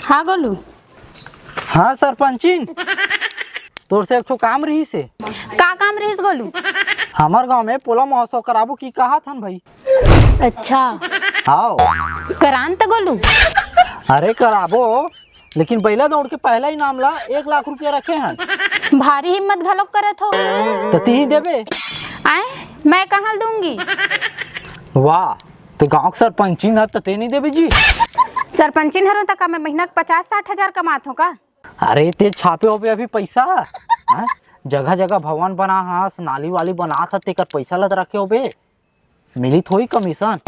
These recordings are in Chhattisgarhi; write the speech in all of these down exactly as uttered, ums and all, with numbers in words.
हाँ गोलू। हाँ सरपंचिन, तोर से एक ठो काम रहिस हे। का काम रहिस गोलू? हमर गांव में पोला महोत्सव कराबो की कहाथन भाई। अच्छा। हाव। करान त गोलू। अरे कराबो, लेकिन बइला दौड़ के पहला इनाम ला एक लाख रुपया रखे हन। भारी हिम्मत घलोक करत हो। त तिही देबे। आय, मैं कहाँ दूंगी? वाह, ते गांव के सरपंचिन ह त ते नहीं देबे जी। सरपंचिन हरो त का मैं महीना के पचास साठ हजार कमात हो का? अरे ते छापे होबे अभी पैसा, हाँ? जगह जगह भवन बना हस, नाली वाली बना हस, तेकर पैसा ल त रखे होबे, मिली थोड़ी कमीशन।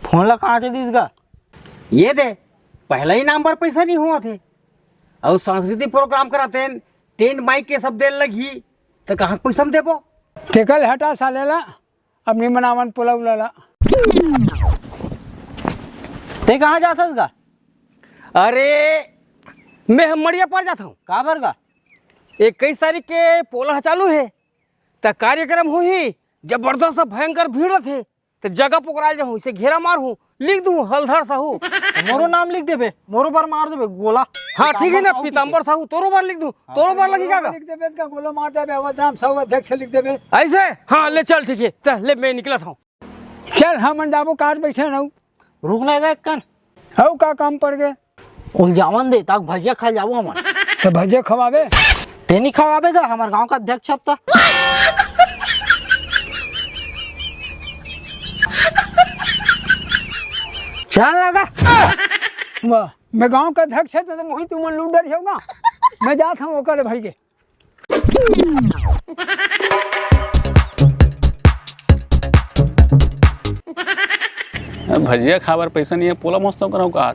फोन ला कहाँ दे दिस गा? ये दे, पहला इनाम बर पैसा नहीं हुआ थे, और सांस्कृतिक प्रोग्राम कराते हैं, टेंट माइक के सब देन लगी, तो कहाँ पैसा हम देबो? तेकर हटा साले ला, अब नहीं मनावन पोला उला ला। ते कहाँ जाथस गा? अरे, मैं हम मड़िया पार जात हूँ। काबर गा? इक्कीस तारीख के पोला चालू है, त कार्यक्रम होही, जबरदस्त भयंकर भीड़ रथे, त जगह पकड़ाल जाहूँ, इसे घेरा मार हूँ, लिख दूँ हलधर साहू। मोरो नाम लिख देबे, मोरो बर मार देबे गोला। हाँ, ठीक है ना, पीताम्बर साहू, तोरो बर लिख दूँ, तोरो बर लगी का? लिख देबे का गोला मार देबे, अवध राम साहू अध्यक्ष लिख देबे। ऐसे? हाँ, ले चल, ठीक है, त ले मैं निकलत हूँ। चल, हमन जाबो, कार बैठे रहू। रुक ना गा, एक कन। हऊ का काम पड़ गए? उलझावन दे, ताक भजिया खा जाबो हमन। तो भजिया खवाबे? ते नहीं खवाबे गा, हमर गांव का अध्यक्ष हस त। चल लगा। वाह, मैं गांव का अध्यक्ष है तो मोहित तुमन लूट डर हो ना। मैं जात हूँ ओकर भाई के। भजिया खाए बर पैसा नहीं है, पोला महोत्सव कराऊं का?